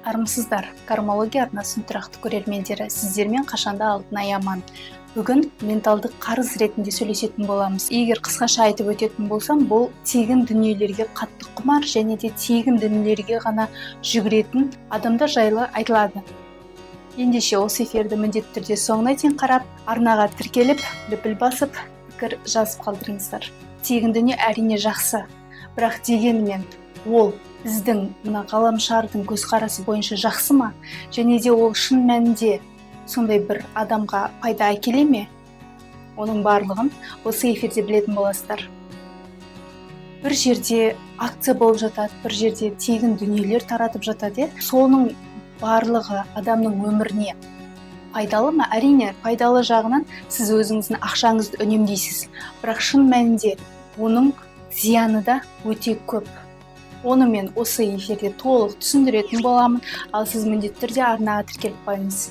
Армысыздар, Кармология арнасының тұрақты көрермендері! Сіздермен қашанда Алтынай Аман. Бүгін менталдық қарыз ретінде сөйлесетін боламыз. Егер қысқаша айтып өтетін болсам, бұл тегін дүниелерге қатты құмар және де тегін дүниелерге ғана жүгіретін адамдар жайлы айтылады. Ендеше, осы эфирді міндетті түрде соңына дейін қарап, арнаға тіркеліп, лүпіл басып, пікір жазып қалдырыңыздар. Тегін дүние, әрине, жақсы, бірақ дегенмен ол біздің мына ғаламшардың көзқарасы бойынша жақсы ма және де ол шын мәнінде сондай бір адамға пайда әкеле ме, оның барлығын осы эфирде білетін боласыздар. Бір жерде акция болып жатады, бір жерде тегін дүниелер таратып жатады, иә. Соның барлығы адамның өміріне пайдалы ма? Әрине, пайдалы жағынан сіз өзіңіздің ақшаңызды үнемдейсіз, бірақ шын мәнінде оның зияны да өте көп. Оны мен осы эфирде толық түсіндіретін боламын, ал сіз міндетті түрде арнаға тіркеліп қойыңыз.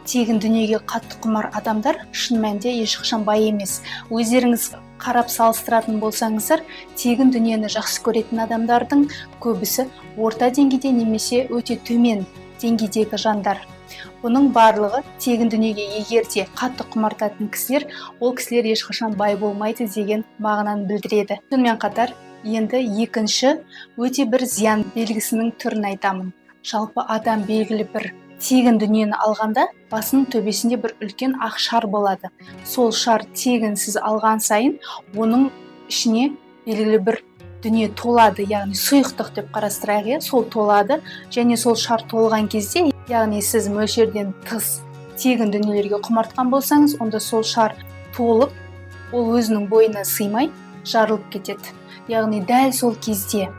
Тегін дүниеге қатты құмар адамдар шын мәнінде ешқашан бай емес. Өздеріңіз қарап салыстыратын болсаңыздар, тегін дүниені жақсы көретін адамдардың көбісі орта деңгейде немесе өте төмен деңгейдегі жандар. Бұның барлығы тегін дүниеге егер де қатты құмартатын кісілер, ол кісілер ешқашан бай болмайды деген мағынаны білдіреді. Сонымен қатар енді екінші өте бір зиян белгісінің түрін айтамын. Жалпы адам белгілі бір тегін дүниені алғанда, басының төбесінде бір үлкен ақ шар болады. Сол шар тегін сіз алған сайын оның ішіне белгілі бір дүние толады, яғни сұйықтық деп қарастырайық, иә. Сол толады және сол шар толған кезде, яғни сіз мөлшерден тыс тегін дүниелерге құмартқан болсаңыз, онда сол шар толып, ол өзінің бойына сыймай жарылып кетеді. Яғни дәл сол кезде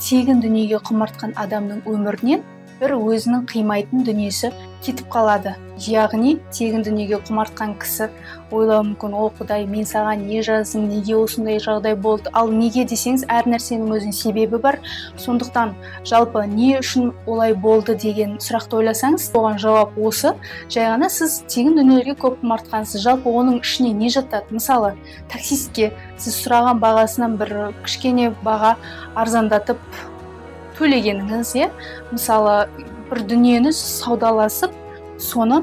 тегін дүниеге құмартқан адамның өмірінен бір өзінің қимайтын дүниесі кетіп қалады. Яғни тегін дүниеге құмартқан кісі ойлауы мүмкін: «О, Құдай, мен саған не жаздым, неге осындай жағдай болды?» Ал неге десеңіз, әр нәрсенің өзінің себебі бар. Сондықтан жалпы не үшін олай болды деген сұрақты ойласаңыз, оған жауап осы: жай ғана сіз тегін дүниелерге көп құмартқансыз. Жалпы оның ішіне не жатады? Мысалы, таксистке сіз сұраған бағасынан бір кішкене баға арзандатып төлегеніңіз, иә. Мысалы, бір дүниені саудаласып, соны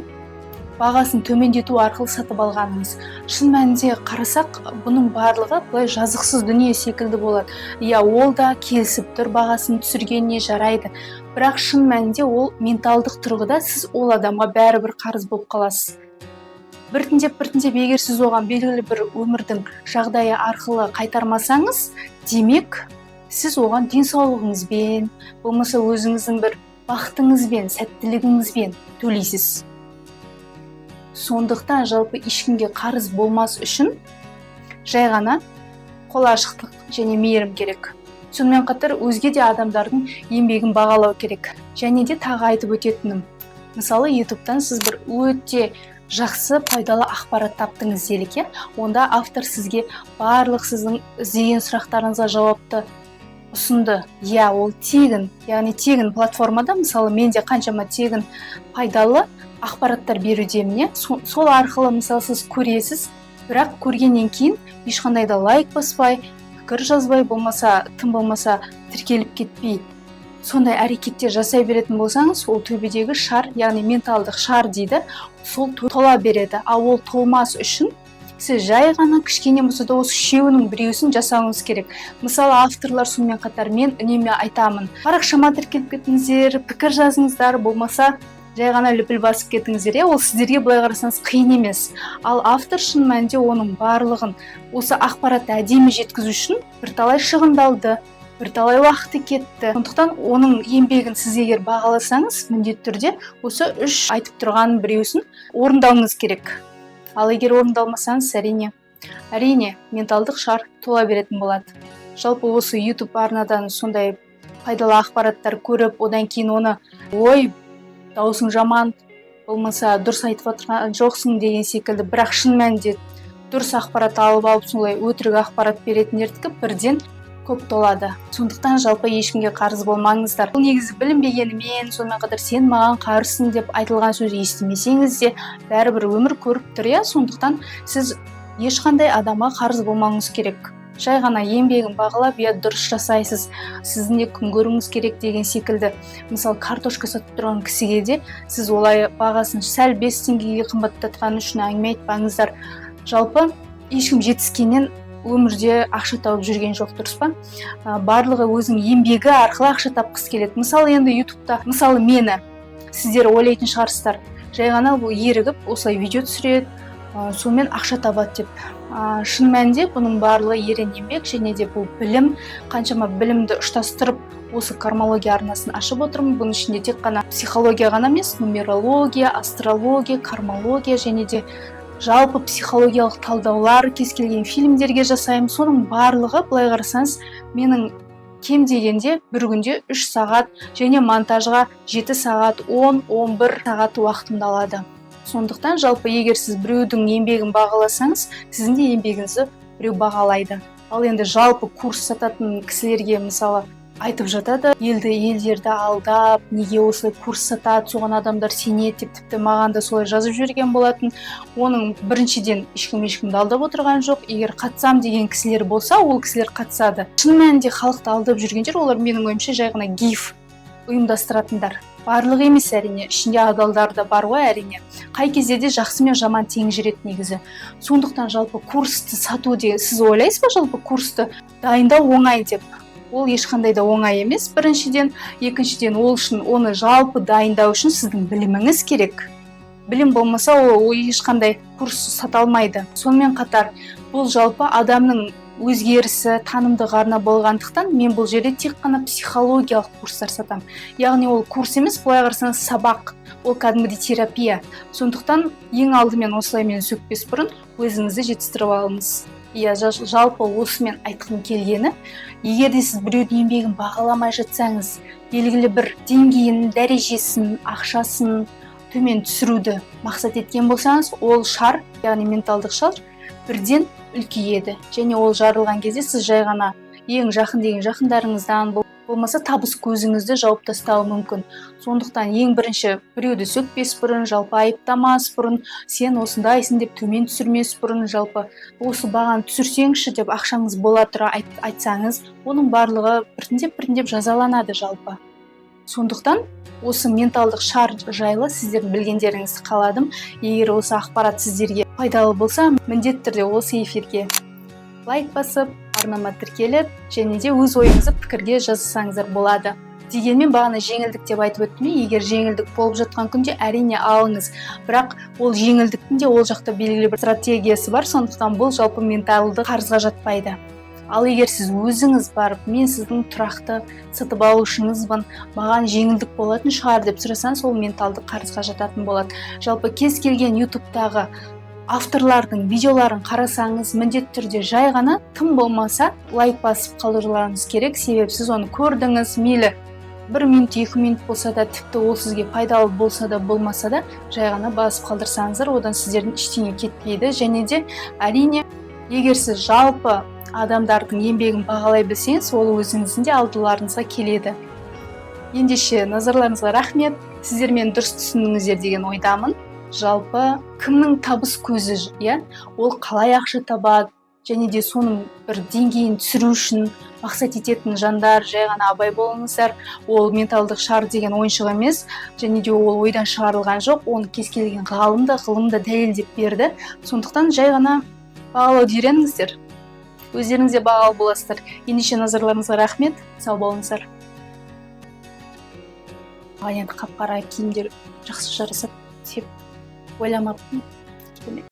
бағасын төмендету арқылы сатып алғаныңыз. Шын мәнінде қарасақ, бұның барлығы былай жазықсыз дүние секілді болады, иә. Ол да келісіп тұр бағасын түсіргеніне, жарайды, бірақ шын мәнінде ол менталдық тұрғыда сіз ол адамға бәрібір қарыз болып қаласыз. Біртіндеп, біртіндеп, егер сіз оған белгілі бір өмірдің жағдайы арқылы қайтармасаңыз, демек сіз оған денсаулығыңызбен, болмаса өзіңіздің бір бақытыңызбен, сәттілігіңізбен төлейсіз. Сондықтан жалпы ешкімге қарыз болмас үшін жай ғана қол ашықтық және мейірім керек. Сонымен қатар өзге де адамдардың еңбегін бағалау керек. Және де тағы айтып өтетінім, мысалы, Ютубтан сіз бір өте жақсы, пайдалы ақпарат таптыңыз делік, иә. Онда автор сізге барлық сіздің іздеген сұрақтарыңызға жауапты ұсынды, иә. Ол тегін, яғни тегін платформада, мысалы, мен де қаншама тегін пайдалы ақпараттар берудемін, иә. Сол арқылы, мысалы, сіз көресіз, бірақ көргеннен кейін ешқандай да лайк баспай, пікір жазбай, болмаса, тым болмаса тіркеліп кетпей, сондай әрекеттер жасай беретін болсаңыз, ол төбедегі шар, яғни менталдық шар дейді, сол тола береді. Ал ол толмас үшін сіз жай ғана кішкене болса да осы үшеуінің біреусін жасауыңыз керек. Мысалы, авторлар, сонымен қатар мен үнемі айтамын: парақшама тіркеліп кетіңіздер, пікір жазыңыздар, болмаса жай ғана лүпіл басып кетіңіздер, иә. Ол сіздерге былай қарасаңыз қиын емес, ал автор шын мәнінде оның барлығын, осы ақпаратты әдемі жеткізу үшін бірталай шығындалды, бірталай уақыты кетті. Сондықтан оның еңбегін сіз егер бағаласаңыз, міндетті түрде осы үш айтып тұрған біреусін орындауыңыз керек. Ал егер орындалмасаңыз, әрине, менталдық шар тола беретін болады. Жалпы осы YouTube арнадан сондай пайдалы ақпараттар көріп, одан кейін оны «Ой, дауысың жаман», болмаса «Дұрыс айтып отырған жоқсың» деген секілді, бірақ шын мәнінде дұрыс ақпарат алып алып, солай өтірік ақпарат беретіндердікі бірден көп толады. Сондықтан жалпы ешкімге қарыз болмаңыздар. Бұл негізі білінбегенімен, сонымен қатар «Сен маған қарызсың» деп айтылған сөз естімесеңіз де, бәрібір өмір көріп тұр, иә. Сондықтан сіз ешқандай адамға қарыз болмауыңыз керек. Жай ғана еңбегін бағалап, иә, дұрыс жасайсыз, сіздің де күн көруіңіз керек деген секілді. Мысалы, картошка сатып тұрған кісіге де сіз олай бағасын сәл 5 теңгеге қымбаттатқаны үшін әңгіме айтпаңыздар. Жалпы ешкім жетіскеннен өмірде ақша тауып жүрген жоқ, дұрыс па? Барлығы өзінің еңбегі арқылы ақша тапқысы келеді. Мысалы, енді Ютубта, мысалы, мені сіздер ойлайтын шығарсыздар, жай ғана бұл ерігіп осылай видео түсіреді, сонымен ақша табады деп. Шын мәнінде бұның барлығы ерен еңбек және де бұл білім. Қаншама білімді ұштастырып, осы кармология арнасын ашып отырмын. Бұның ішінде тек қана психология ғана емес, нумерология, астрология, кармология және де жалпы психологиялық талдаулар, кез келген фильмдерге жасаймын. Соның барлығы, былай қарасаңыз, менің кем дегенде бір күнде 3 сағат және монтажға 7 сағат, 10-11 сағат уақытымды алады. Сондықтан жалпы егер сіз біреудің еңбегін бағаласаңыз, сіздің де еңбегіңізді біреу бағалайды. Ал енді жалпы курс сататын кісілерге, мысалы, айтып жатады, елді, елдерді алдап, неге осылай курс сатады, соған адамдар сенеді деп, тіпті маған да солай жазып жіберген болатын. Оның біріншіден, ешкім ешкімді алдап отырған жоқ. Егер қатысам деген кісілер болса, ол кісілер қатысады. Шын мәнінде халықты алдап жүргендер, олар, менің ойымша, жай ғана гив ұйымдастыратындар. Барлығы емес, әрине, ішінде адалдар да бар ғой. Әрине, қай кезде де жақсы мен жаман тең жүреді негізі. Сондықтан жалпы курсты сату деген, сіз ойлайсыз ба, жалпы курсты дайындау оңай деп? Ол ешқандай да оңай емес, біріншіден. Екіншіден, ол үшін, оны жалпы дайындау үшін сіздің біліміңіз керек. Білім болмаса, ол ешқандай курс сата алмайды. Сонымен қатар бұл жалпы адамның өзгерісі, танымдық арна болғандықтан, мен бұл жерде тек қана психологиялық курстар сатамын. Яғни ол курс емес, былай қарасаңыз, сабақ, ол кәдімгідей терапия. Сондықтан ең алдымен осылай мені сөкпес бұрын өзіңізді жетістіріп алыңыз. Иә, жалпы осымен айтқым келгені: егер де сіз біреудің еңбегін бағаламай жатсаңыз, белгілі бір деңгейін, дәрежесін, ақшасын төмен түсіруді мақсат еткен болсаңыз, ол шар, яғни менталдық шар бірден үлкейеді және ол жарылған кезде сіз жай ғана ең жақын деген жақындарыңыздан, болмаса табыс көзіңізді жауып тастауы мүмкін. Сондықтан ең бірінші біреуді сөкпес бұрын, жалпы айыптамас бұрын, сен осындайсың деп төмен түсірмес бұрын, жалпы осы бағаны түсірсеңші деп ақшаңыз бола тұра айтсаңыз, оның барлығы біртіндеп біртіндеп жазаланады жалпы. Сондықтан осы менталдық шар жайлы сіздердің білгендеріңізді қаладым. Егер осы ақпарат сіздерге пайдалы болса, міндетті түрде осы эфирге лайк басып, арнама тіркеліп және де өз ойыңызды пікірге жазсаңыздар болады. Дегенмен бағана жеңілдік деп айтып өттім, егер жеңілдік болып жатқан күнде, әрине, алыңыз. Бірақ ол жеңілдіктің де ол жақта белгілі бір стратегиясы бар. Сондықтан бұл жалпы менталды қарызға жатпайды. Ал егер сіз өзіңіз барып, мен сіздің тұрақты сатып алушыңызбын, маған жеңілдік болатын шығар деп сұрасаңыз, ол менталды қарызға жататын болады. Жалпы кез келген Ютубтағы авторлардың видеоларын қарасаңыз, міндетті түрде жай ғана тым болмаса лайк басып қалдыруларыңыз керек. Себебі сіз оны көрдіңіз, мейлі 1 минут, 2 минут болса да, тіпті ол сізге пайдалы болса да, болмаса да, жай ғана басып қалдырсаңыздар, одан сіздердің ештеңе кетпейді. Және де, әрине, егер сіз жалпы адамдардың еңбегін бағалай білсеңіз, ол өзіңіздің де алдыларыңызға келеді. Ендеше, назарларыңызға рахмет. Сіздер мені дұрыс түсіндіңіздер деген ойдамын. Жалпы кімнің табыс көзі, иә, ол қалай ақша табады және де соның бір деңгейін түсіру үшін мақсат ететін жандар, жай ғана абай болыңыздар. Ол менталдық шар деген ойыншық емес және де ол ойдан шығарылған жоқ. Оны кез келген ғалым да, ғылым да дәлелдеп берді. Сондықтан жай ғана бағалауды үйреніңіздер, өздеріңіз де бағалы боласыздар. Ендеше, назарларыңызға рахмет, сау болыңыздар. Маған енді қап қара киімдер жақсы жарасады деп ойламаппын. Керемет.